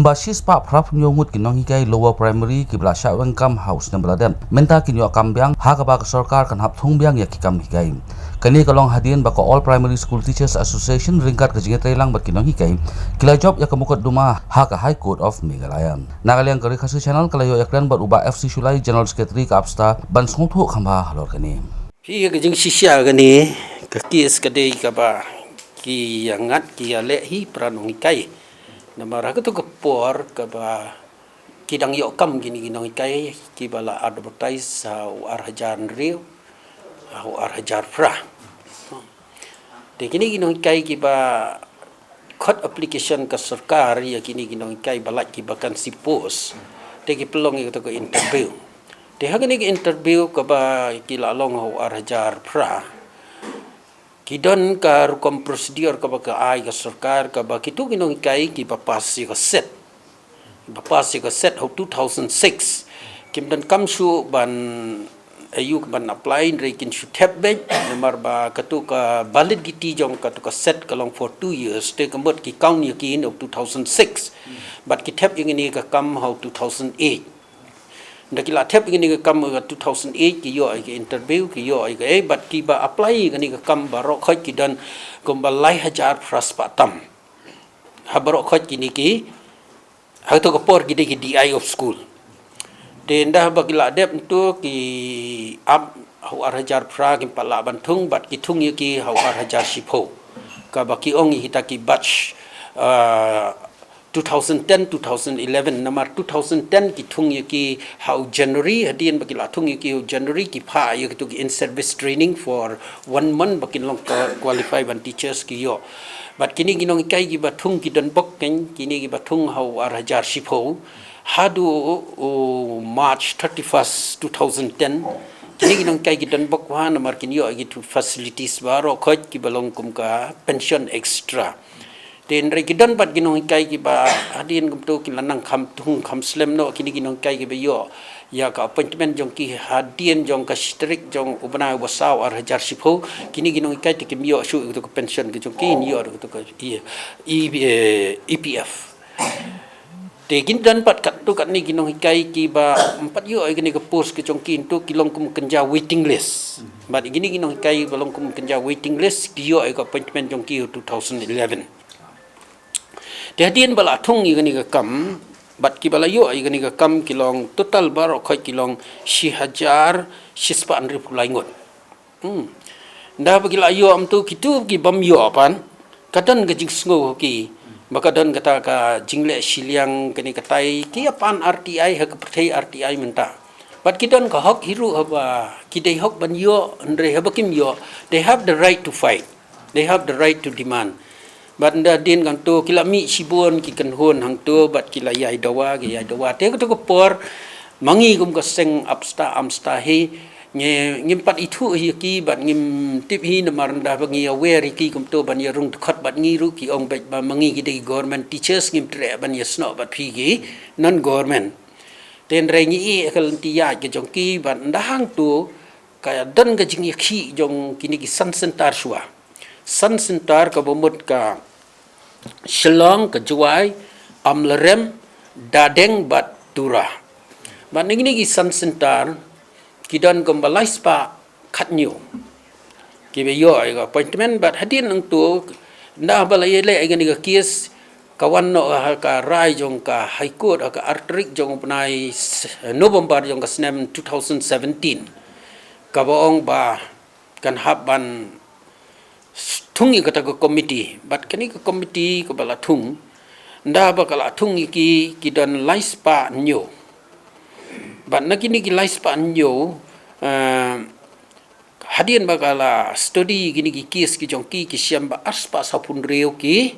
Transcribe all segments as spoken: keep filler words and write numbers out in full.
Ba shispah phraphew ngut ki nonghikai lower primary kiba la shah weng kam ha u snem ba la dep mynta kin ïoh kam biang ha kaba ka sorkar kan hap thung biang ïa ki kam hikai. Kane ka long hadien ba ka All Primary School Teachers Association ryngkat ka jingïatreilang bad ki nonghikai ki la jop ïa ka mukotduma ha ka High Court of Meghalaya. Na ka liang ka Ri Khasi Channel ka la ïoh ïakren bad u Bah F C Shullai, General Secretary ka APSTA, ban sngewthuh kham bha halor kane. Phi, ka jingshisha kane ka kes ka dei kaba ki ïa ngat ki ïa leh hi para nonghikai. Namar ha kato ka por kaba ki dang ïoh kam kine ki nonghikai kiba la advertise ha u ar hajar hynriew, ha u ar hajar phra. Te kine ki nonghikai kiba khot application ka sorkar ïa kine ki nonghikai ba lait ki vacancy post, te ki pynlong ïa kato ka interview. Te ha kine ki interview kaba ki la long ha u ar hajar phra, ki don ka rukom procedure kaba ka ai ka sorkar kaba kito ki nonghikai kiba pass ïa ka set, ba pass ïa ka set ha u two thousand six, kim donkam shuh ban, eh, ïoh ban apply, hynrei kin shu thep beit namar ba kato ka validity jong kato ka set ka long for two years, te ka mut ki count ïa ki na u two thousand six. Bad ki thep ïa kine ka kam ha u two thousand eight. Nda ki la thep ïa kine ka kam ha two thousand eight, ki ïoh ïa ka interview, ki ïoh ïa ka, eh, bad kiba apply ïa kine ka kam baroh khoit ki don kumba lai hajar phra spah tam. Ha baroh khoit kine ki Ha kato ka por ki dei ki D I of school. Te nda ba ki la dep nto ki ap ha u ar hajar phra kim pat lah ban thung, bad ki thung ïa ki ha u ar hajar shiphew. Kaba ki ong ïa kita ki batch, ah, two thousand ten, two thousand eleven, namar two thousand ten ki thung ïa ki ha u January, hadien ba ki la thung ïa ki ha u January ki phah ïa kito ki in-service training for one month ba kin long ka qualify ban teachers ki ïoh. Bad kine ki nonghikai kiba thung ki don bok, kine kiba thung ha u ar hajar shiphew haduh u March thirty-first, two thousand ten. Kine ki nonghikai ki don bok namar kin ïoh ïa ki facilities baroh khoit kiba long kum ka pension extra. Te hynrei ki don pat ki nonghikai kiba hadien kumto ki la nang kham thung kham slem noh, kine ki nonghikai kiba ïoh ïa ka appointment jong ki hadien jong ka shi tarik jong u bnai ba saw ar hajar shiphew, kine ki nonghikai te kim ïoh shuh ïa ka pension ka jong ki, ïoh ïa ka E P F. Te kin don pat katto katne ki nonghikai kiba ym pat ïoh ïa kane ka post ka jong ki, nto ki long kum kynja waiting list. Bad kine ki nonghikai ba long kum kynja waiting list ki ïoh ïa ka appointment jong ki two thousand eleven. Te hadien ba la thung ïa kane ka kam bad kiba la ïoh ïa kane ka kam ki long total baroh khoit ki long shi hajar shispah hynriewphew lai ngut. Hmm. Nda ba ki la ïoh, ym to kito ki bym ïoh pat, ka don ka jingsngew ha ki ba ka don kata ka jingleh shiliang kane katai, ki ïa pan R T I ha ka pyrthei R T I mynta. Bad ki don ka hok hi ruh haba ki dei hok ban ïoh, hynrei haba kim ïoh, they have the right to fight. They have the right to demand. Bad nda hadien hangto ki la mih shibun ki kynhun hangto bad ki la ïai dawa, ki ïai dawa. Te kato ka por ma ngi kum ka seng APSTA AMSTA hi, ngi, ngim pat ithuh hi ïa ki bad ngim tip hi namar nda ba ngi aware ïa ki kumto ban ïa rung dkhot bad ngi ruh ki ong beit ba ma ngi ki dei government teachers, ngim treh ban ïa snoh bad phi ki non government. Te hynrei ngi ïeh ïa ka lynti ïaid ka jong ki bad nda hangto ka don ka jingïakhih jong kine ki san center shuwa. San center kaba mut ka Shillong, ka Jowai, Amlarem, Dardeng bad Tura. Bad na kine ki san center ki don kumba lai spah khathynñiew kiba ïoh ïa ka appointment. Bad hadien hangto nda ba la ïaleh ïa kane ka case, ka wan noh ha ka rai jong ka High Court ha ka ar tarik jong u bnai s-, November jong ka snem two thousand seventeen, kaba ong ba kan hap ban s-, thung ïa kata ka committee. Bad kane ka committee kaba la thung, nda ba ka la thung ïa ki, ki don lai spah hynñiew. Bad na kine ki lai spah hynñiew, eh, hadien ba ka la study kine ki case ki jong ki, ki shem ba ar spah sawphew hynriew ki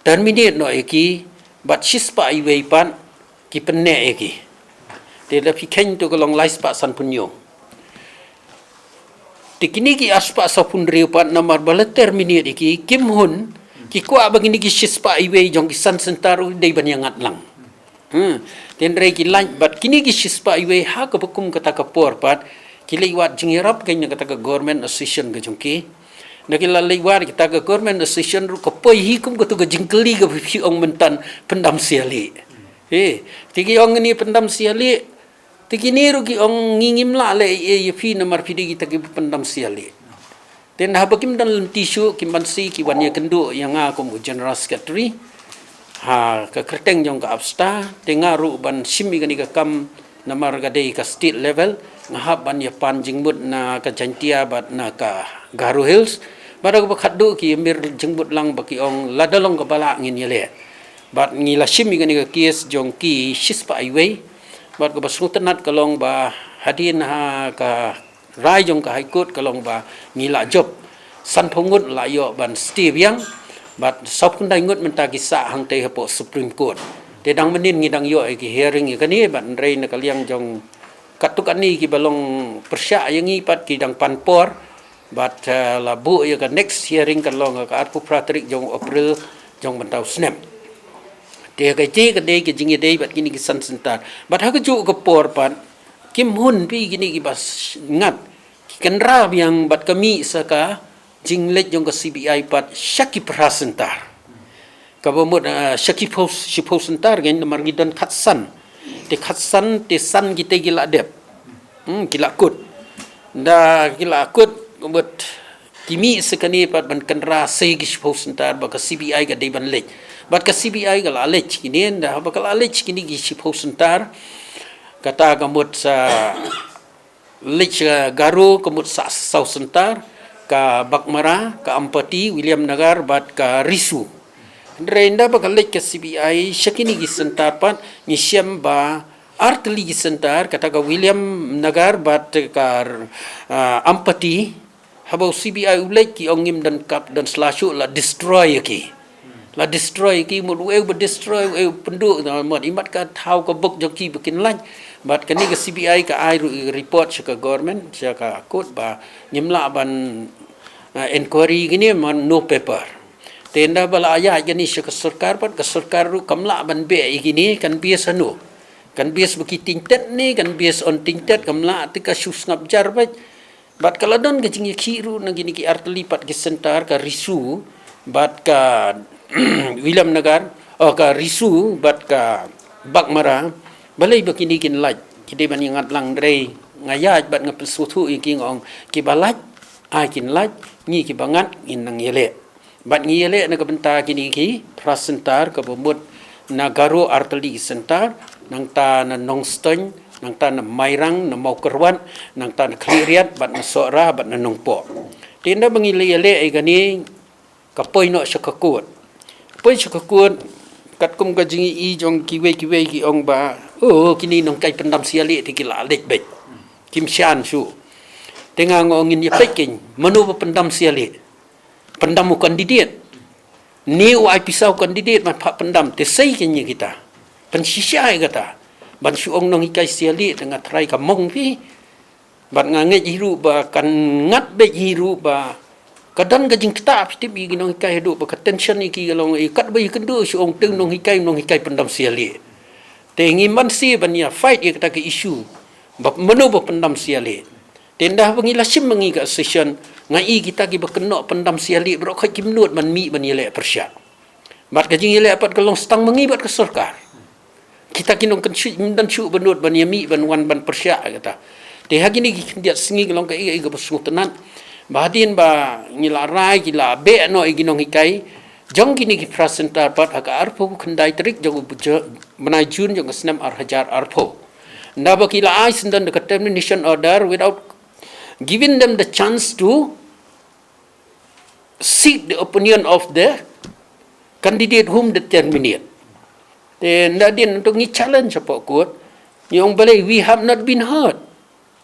terminate noh ïa ki, bad shispah iwei pat ki pynneh ïa ki. Te lada phi kheiñ to ka long lai spah sanphew hynñiew. Te kine ki ar spah sawphew hynriew pat namar ba la terminate ïa ki, kim hun, ki kwah ba kine ki shispah iwei jong ki san center ruh dei ban ïa ngat lang. Hmm. Te hynrei ki lait bad kine ki shispah iwei ha kaba kum kata ka por pat, ki leit wad jingïarap kane kata ka government association ka jong ki. Na ki la leit wad kita ka government association ruh ka poi hi kum katu ka jingkylli kaba phi ong myntan pyndam sia lieh. Eh, te ki ong ngi pyndam sia lieh. Te kine ruh ki ong ngi ngim lah leh ei ei ïa phi namar phi dei kita kiba pyndam sia lieh. Te nda haba kim don lynti shuh kim bansi ki wan ïakynduh ïa nga kum u General Secretary ha ka kyrteng jong ka APSTA, te nga ruh ban shim ïa kane ka kam namar ka dei ka state level, nga hap ban ïa pan jingmut na ka Jaintia bad na ka Garo Hills. Bad kaba khatduh ki mir jingmut lang ba ki ong lada long kaba lah ngin ïaleh. Bad ngi la shim ïa kane ka case jong ki shispah iwei. Bad kaba sngewtynnat ka long ba hadien ha ka rai jong ka High Court ka long ba ngi la jop sanphew ngut la ïoh ban stay biang, bad sawphew khyndai ngut mynta ki sah hangtei hapoh Supreme Court. Te dang mynnin ngi dang ïoh ïa ki hearing ïa kane, bad hynrei na ka liang jong katto katne kiba long pyrshah ïa ngi pat ki dang pan por, bad, eh, la buh ïa ka next hearing kan long ha ka arphew phra tarik jong April jong mynta u snem. Te ka jingïadei, ka jingïadei bad kine ki san center. Bad ha kajuh ka por pat kim hun phi kine kiba s-, ngat ki kynra biang bad ka mih sa ka jingleit jong ka C B I pat sha ki phra center. Kaba mut, ah, sha ki phew, shiphew center kein namar ngi don khatsan. Te khatsan te san kita ki la dep. Hmm, ki la kut. Nda ki la kut, mut ki mih sa kane pat ban kynra sa ki shiphew center ba ka C B I ka dei ban leit. Bad ka C B I ka la leit kine, nda ba ka la leit kine ki shiphew center. Kata ka mut sa leit sha Garo ka mut sa saw center, ka Baghmara, ka Ampati, Williamnagar bad ka Risu. Hynrei nda ba ka leit ka C B I sha kine ki center pat ngi shem ba artylli ki center, kata ka Williamnagar bad ka, ah, Ampati, haba u C B I u leit ki ong ngim don kap don sla shuh, la destroy ïa ki. La destroy ïa ki, mut uei ba destroy, uei u pynduh, mut imat ka thaw ka bok jong ki ba kin lait. Bad kane ka C B I ka ai ruh report sha ka government, sha ka court ba ngim lah ban, ah, inquiry kine man no paper. Te nda ba la ïaid kane sha ka sorkar pat ka sorkar ruh kam lah ban beh ïa kine, kan base hano. Kan base ba ki tintet ne, kan base on tintet, kam lah, te ka shu sngap jar bad Bad ka la don ka jingïakhih ruh na kine ki artylli pat ki center, ka Risu bad ka Williamnagar, oh, ka Risu bad ka Baghmara. Balei ba kine kin lait, ki dei ban ïangat lang, hynrei nga ïaid bad nga pynsngewthuh ïa ki, nga ong kiba lait ai kin lait, ngi kiba ngat ngin nang ïaleh. Bad ngi ïaleh na ka bynta kine ki phra center kaba mut na Garo artylli ki center, nangta na Nongstoiñ, nangta na Mairang, na Mawkyrwat, nangta na Khliehriat, bad na Sohra, bad na Nongpoh. Te nda ba ngi la ïaleh ïa kane, ka poi noh sha ka court. Poi sha ka court, katkum ka jingïohi jong kiwei kiwei ki ong ba, oh, kine nonghikai pyndam sia lieh te ki la leit beit. Kim shah shuh. Te nga ong ngin ïa peit kein, mano ba pyndam sia lieh. Pyndam u candidate. Ne u ai pisa u candidate ban phah pyndam, te sei kein ïa kita. Pynshisha ïa kata. Ban shu ong nonghikai sia lieh, te nga trai ka mong phi. Bad nga ngeit hi ruh ba kan ngat beit hi ruh ba ka don ka jingktah phi tip ïa ki nonghikai haduh ba ka tension ïa ki ka long, eh, katba ïakynduh shu ong te u nonghikai, u nonghikai pyndam sia lieh. Te ngim banse ban ïa fight ïa kata ka issue. Ba mano ba pyndam sia lieh. Te nda ba ngi la shim ma ngi ka association, nga i kita kiba kynnoh pyndam sia lieh baroh khoit kim nud ban mih ban ïaleh pyrshah. Bad ka jingïaleh pat ka long stang ma ngi bad ka sorkar. Kita ki nongkynshuh, ngim don shuh ba nud ban ïa mih ban wan ban pyrshah kata. Te ha kine ki khyndiat sngi ka long kaei kaei kaba sngewtynnat. Ba hadien ba ngi la rai ki la beh noh ïa ki nonghikai jong kine ki phra center pat ha ka arphew khyndai tarik jong u bnai June jong ka snem ar hajar arphew. Nda ba ki la ai syndon da ka termination order without giving them the chance to seek the opinion of the candidate whom they terminate. Te nda dien to ngi challenge hapoh court. Ngi ong balei, we have not been heard.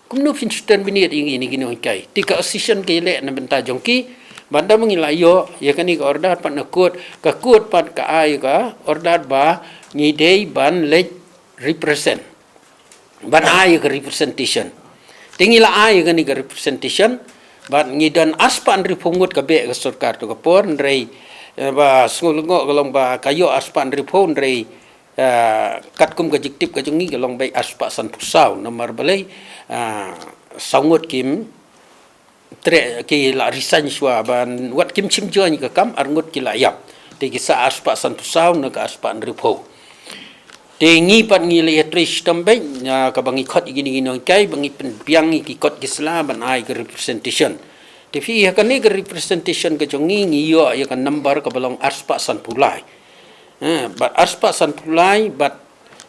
Kumno phin shu terminate ïa ngi, ngi nonghikai. Te ka association ka ïaleh na bynta jong ki. Bad nda ba ngi la ïoh ïa kane ka order pat na court, ka court pat ka ai ka order ba ngi dei ban leit represent. Ban ai ka representation. Te ngi la ai kane ka representation. Bad ngi don arspah hynriewphew ngut ka beh ka sorkar to ka por, hynrei, eh, ba sngewlyngngoh ka long ba ka ïoh arspah hynriewphew, hynrei, eh, katkum ka jingtip ka jong ngi ka long beit arspah sanphew saw, namar balei, eh, saw ngut kim treh ki la resign shuwa ban wat kim shim join ka kam, arngut ki la ïap. Te ki sah arspah sanphew saw na ka arspah hynriewphew. Te ngi pat ngi la ïatrei shitom beit, ïa kaba ngi khot ïa kine ki nonghikai ba ngi pynbiang ïa ki kot ki sla ban ai ka representation. Te phi ha kane ka representation ka jong ngi ngi ïoh ïa ka number kaba long arspah sanphew lai. Eh, bad arspah sanphew lai bad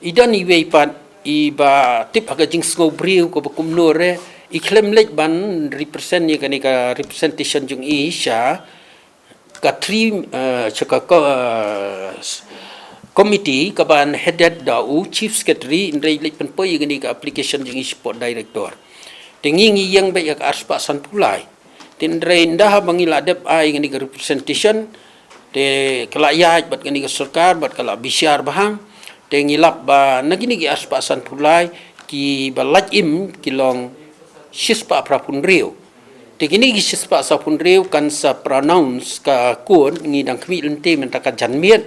i don iwei pat iba tip ha ka jingsngew briew kaba kumno re, i khlem leit ban represent ïa kane ka representation jong i sha ka three, eh, sha ka ko-, eh, s-, committee kaba headed da u chief secretary, hynrei leit pynpoi ïa kane ka application jong i sha pud director. Te ngi ngi ïeng beit ïa ka arspah sanphew lai. Te hynrei ynda haba ngi la dep ai ïa kane ka representation, te ka la ïaid bad kane ka sorkar bad ka la bishar bha. Te ngi lap ba na kine ki arspah sanphew lai kiba lait im ki long shispah phraphew hynriew. Te kine ki shispah sawphew hynriew kan sa pronounce ka court, ngi dang khmih lynti mynta ka janmiet,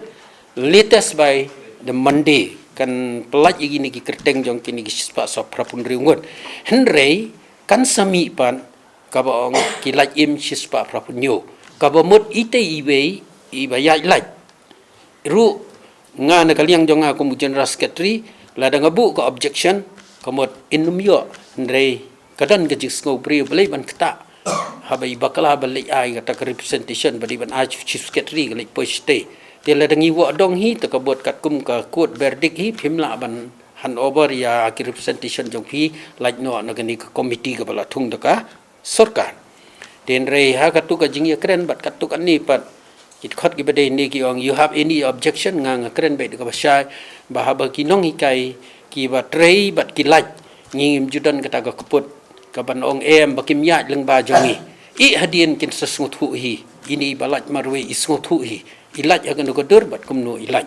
latest by the Monday kan pyllait ïa kine ki kyrteng jong kine ki shispah sawphew hynriew ngut. Hynrei kan sa mih pat kaba ong ki lait im shispah phraphew hynñiew, kaba mut itei iwei iba ïaid lait. Ruh nga na ka liang jong nga kum u general secretary, lada nga buh ka objection, ka mut in ym ïoh, hynrei ka don ka jingsngew briew balei ban ktah. Haba i bakla ba leit ai kata ka representation ba dei ban ai chief secretary ka leit poi shatei. Te lada ngi wad dong hi, te ka mut katkum ka court verdict hi, phim lah ban hand over ïa ki representation jong phi, lait noh na kane ka committee kaba la thung da ka sorkar. Te hynrei ha katu ka jingïakren bad katu kane pat, ki dkhot kiba dei ne ki ong, "You have any objection?" Nga nga kren beit da kaba shai ba haba ki nonghikai kiba trei bad ki lait, ngi ngim ju don kata ka kput kaban ong em ba kim ïaid lyngba jong ngi. I hadien kin sa sngewthuh hi, ine iba lait marwei i sngewthuh hi, i lait ha kano ka dur bad kumno i lait.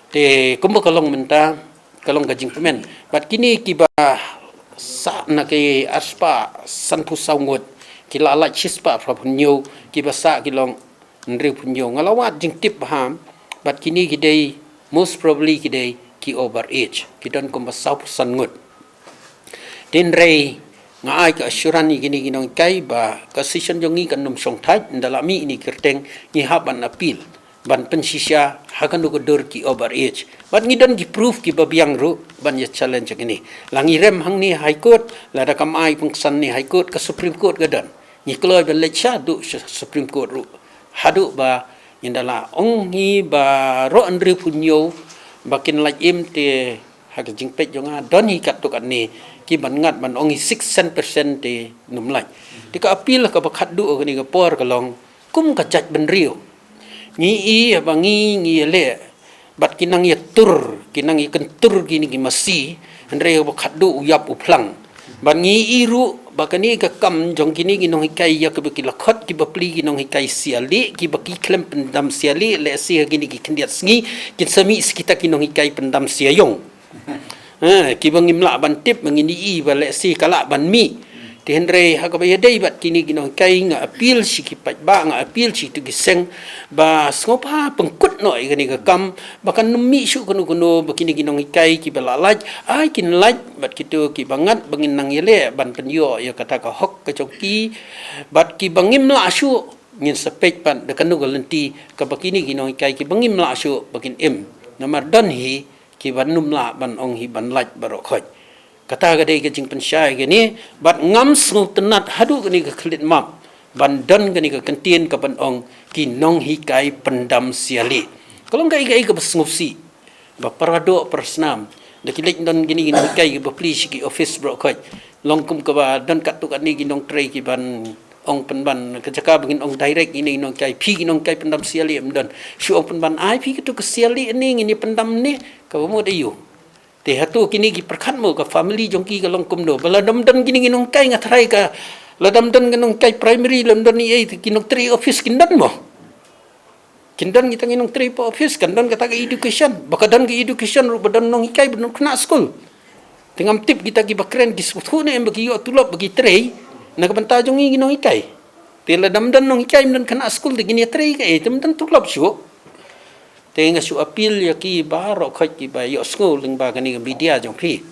Te kumba ka long mynta, ka long ka jingkmen. Bad kine kiba sah na ki arspah sanphew saw ngut, ki la lait shispah phraphew hynñiew, kiba sah ki long hynriewphew hynñiew. Nga la wad jingtip bha, bad kine ki dei, most probably ki dei ki over age, ki don kumba sawphew san ngut. Te hynrei nga ai ka assurance ïa kine ki nonghikai ba ka session jong ngi kan ym shong thait, ynda la mih ine i kyrteng ngi hap ban appeal ban pynshisha ha kano ka dur ki over age. Bad ngi don ki proof kiba biang ruh ban ïa challenge ïa kine. La ngi rem hangne High Court, lada kam ai pynksan ne High Court, ka Supreme Court ka don. Ngi kloi ban leit shaduh sha Supreme Court ruh. Haduh ba ynda la ong hi baroh hynriewphew hynñiew ba kin lait im, te ha ka jingpeit jong nga don hi katto katne kiban ngat ban ong hi six cent percent te ym lait. Te ka appeal kaba khatduh kane ka por ka long kum ka jaitbynriew. Ngi i ba ngi ngi ïaleh bad ki nang ïatur, ki nang ïakyntur kine ki masi, hynrei ba khatduh u ïap u phlang. Bad ngi i ruh ba kane ka kam jong kine ki nonghikai ïa kiba ki la khot kiba plie ki nonghikai sia lieh, kiba ki khlem pyndam sia lieh, lehse ha kine ki khyndiat sngi kin sa mih sa kita ki nonghikai pyndam sia ïong. Ha, kiba ngim lah ban tip, ba ngin i ba lehse ka lah ban mih. Te hynrei ha kaba ïadei bad kine ki nonghikai, nga appeal sha ki paidbah, nga appeal sha kitu ki seng ba sngewbha pynkut noh ïa kane ka kam, ba kan ym mih shuh kano kano ba kine ki nonghikai kiba la lait ai kin lait bad kitu kiba ngat ba ngin nang ïaleh ban pynïoh ïa kata ka hok ka jong ki. Bad kiba ngim lah shuh, ngin sa peit pat da kano ka lynti kaba kine ki nonghikai kiba ngim lah shuh ba kin im. Namar don hi kiba ym lah ban ong hi ban lait baroh khoit. Kata ka dei ka jingpynshai kane, bad ngam sngewtynnat haduh kane ka khlieh map ban don kane ka kyntien kaban ong ki nonghikai pyndam sia lieh. Ka long kaei kaei kaba sngewsih ba para doh para snam, da ki leit don kine ki nonghikai kiba plie sha ki office baroh khoit. Long kum kaba don katto katne ki nongtrei kiban ong pynban, ka jaka ba ngin ong direct ïa kine ki nonghikai, phi ki nonghikai pyndam sia lieh, ym don shuh ong pynban, ai phi katu ka sia lieh ne, ngin ïa pyndam ne, kaba mut aïu. Te hato kine ki pyrkhat mo ka family jong ki ka long kumno? Ba lada ym don kine ki nonghikai, nga tharai ka, lada ym don ki nonghikai primary, lada ym don ei ei, te ki nongtrei office kin don mo? Kin don kita ki nongtrei office, kan don kata ka education. Ba ka don ka education ruh ba don nonghikai, ba don khynnah skul. Te ngam tip kita kiba kren ki sngewthuh ne em ba ki ïoh tulop ba ki trei na ka bynta jong ngi ki nonghikai. Te lada ym don nonghikai, ym don khynnah skul, te kin ïa trei kaei, te ym don tulop shuh. Te nga shu appeal ïa ki baroh khoit kiba ïohsngew lyngba kane ka media jong phi,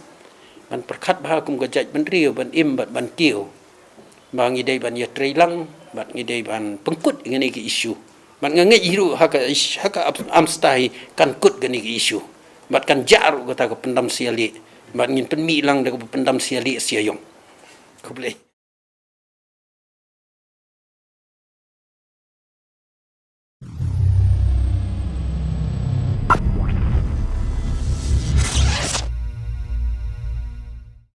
ban pyrkhat bha kum ka jaitbynriew, ban im bad ban kiew. Ba ngi dei ban ïatrei lang, bad ngi dei ban pynkut ïa kane ka issue. Bad nga ngeit hi ruh ha ka ish-, ha ka ap-, AMSTA hi kan kut kane ka issue. Bad kan jah ruh kata ka pyndam sia lieh. Bad ngin pynmih lang da ka pyndam sia lieh sia ïong. Khublei.